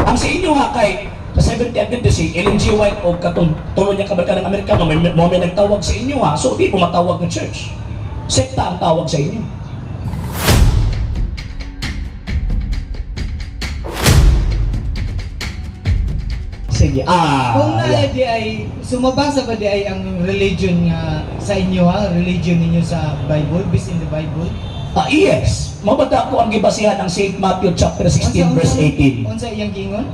Ang sa inyo nga kay sa Seventh Adventist, si Ellen G. White o katong tulo niya kabarkadang Amerikano, may nagtawag sa inyo ha. So di pumatawag ng church. Sekta ang tawag sa inyo. Sige. Ah, Kung yeah. naa di ay sumabasa ba di ay ang religion nga sa inyo ha, religion ninyo sa Bible, based in the Bible? Ah, yes. Mabata ko ang gibasihan ang St. Matthew chapter 16 verse 18. Unsa iyang giingon?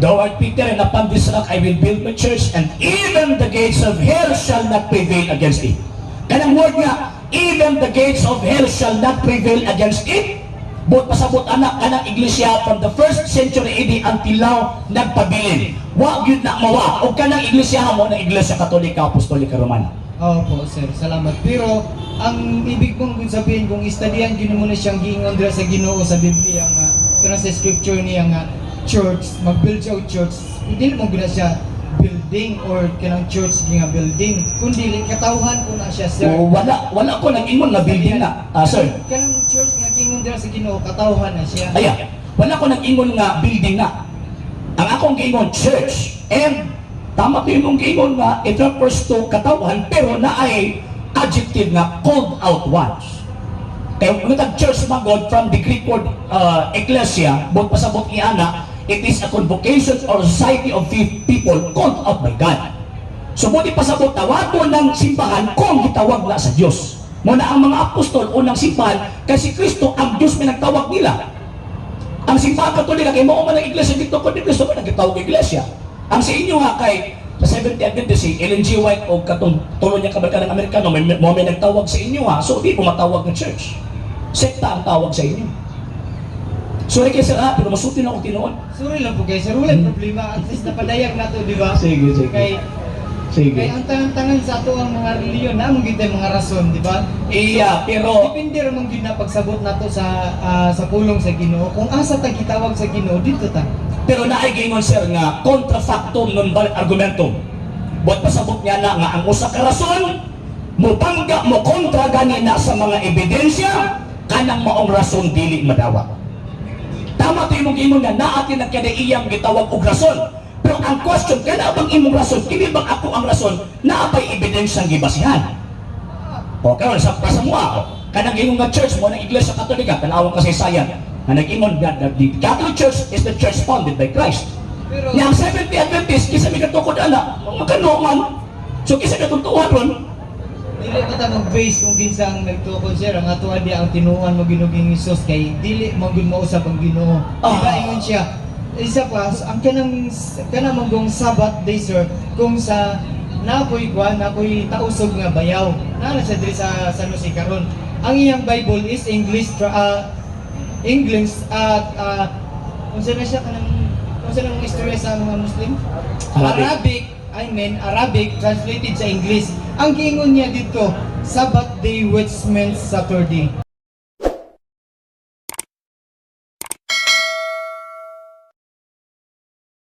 "Thou art Peter, and upon this rock I will build my church, and even the gates of hell shall not prevail against it." Kanang word nga, "even the gates of hell shall not prevail against it." Buot pasabot anak, kanang iglesia from the first century AD until now, nagpabilin. Wa gyud na mawa. O kanang iglesia mo ng Iglesia Katolika Apostolika Romana. Opo, sir. Salamat. Pero ang ibig kong sabihin, kung istadiyan gyud mo na siyang giingon dira sa Ginoo sa Biblia nga kana sa scripture niya nga church, mag-build siya og church, dili mo gyud na siya building or kanang church nga building, kundi katawhan po na siya, sir. O, wala ko nag-ingon na building na. Ah, sir. Kanang church nga giingon dira sa Ginoo, katawhan na siya. Aya, wala ko nag-ingon nga building na. Ang akong giingon, church. And tama to yung giingon nga it refers to katawan, pero naay adjective nga "called out ones." Kaya kung tag church man God from the Greek word ecclesia, buot pasabot ni ana, it is a convocation or society of people called out by God. So buti pasabot, tawagon ng simbahan kung gitawag na sa Dios. Muna ang mga apostol unang simbahan kasi Kristo ang Dios may nagtawag nila. Ang Simbahan Katolika kay mao man ang iglesia dito kundi Kristo man nagtawag iglesia. Ang sa inyo nga kay sa Seventh Adventist, si Ellen G. White o katong tulo niya kabarkadang Amerikano, may nagtawag sa inyo ha. So di pumatawag ng church. Sekta ang tawag sa inyo. Sorry kay sir ha, pero masulti na akong tinuod. Sorry lang po kay sir, wala problema. At least napadayag nato, di ba? Sige, sige. Kay Sige. Kay ang tanan-tanan sa ato ang mga relihiyon na mong gyud mga rason, di ba? Iya, pero depende ra man gyud na pagsabot nato sa sa pulong sa Ginoo. Kung asa ta gitawag sa Ginoo, dito ta. Pero naay gingon, sir, nga contra factum non valet argumentum. Buot pasabot niya na nga ang usa ka rason mo bangga, mo kontra gani na sa mga ebidensya, kanang maong rason dili madawa. Tama to imong ingon nga naa tin iyang gitawag og rason. Pero ang question, kana bang imong rason, kini bang ako ang rason, naa bay ebidensyang gibasihan? O karon sa pasamuha, kanang ingon nga church mo ng Iglesia Katolika, tanawang kasaysayan, nga nag-ingon nga that the Catholic Church is the church founded by Christ. Pero Nya ang Seventh-day Adventist, kinsa may katukod ana, makano man. So kinsa katuntuhan ron? Dili pa ta mag-base kung kinsa ang nagtukod, sir. Ang ato di ang tinuan mo Ginoong Hesus kay dili man gud mausab ang Ginoo. Di ba ingon siya? Isa pa ang kanang kanang manggong Sabbath day, sir, kung sa nakoy kwan, nakoy tausog nga bayaw. Naa na siya diri sa San Jose karon. Ang iyang Bible is English English at unsa na siya, kanang unsa nang istorya sa mga Muslim? Arabic. Arabic, I mean Arabic translated sa English. Ang giingon niya dito, "Sabbath day which means Saturday."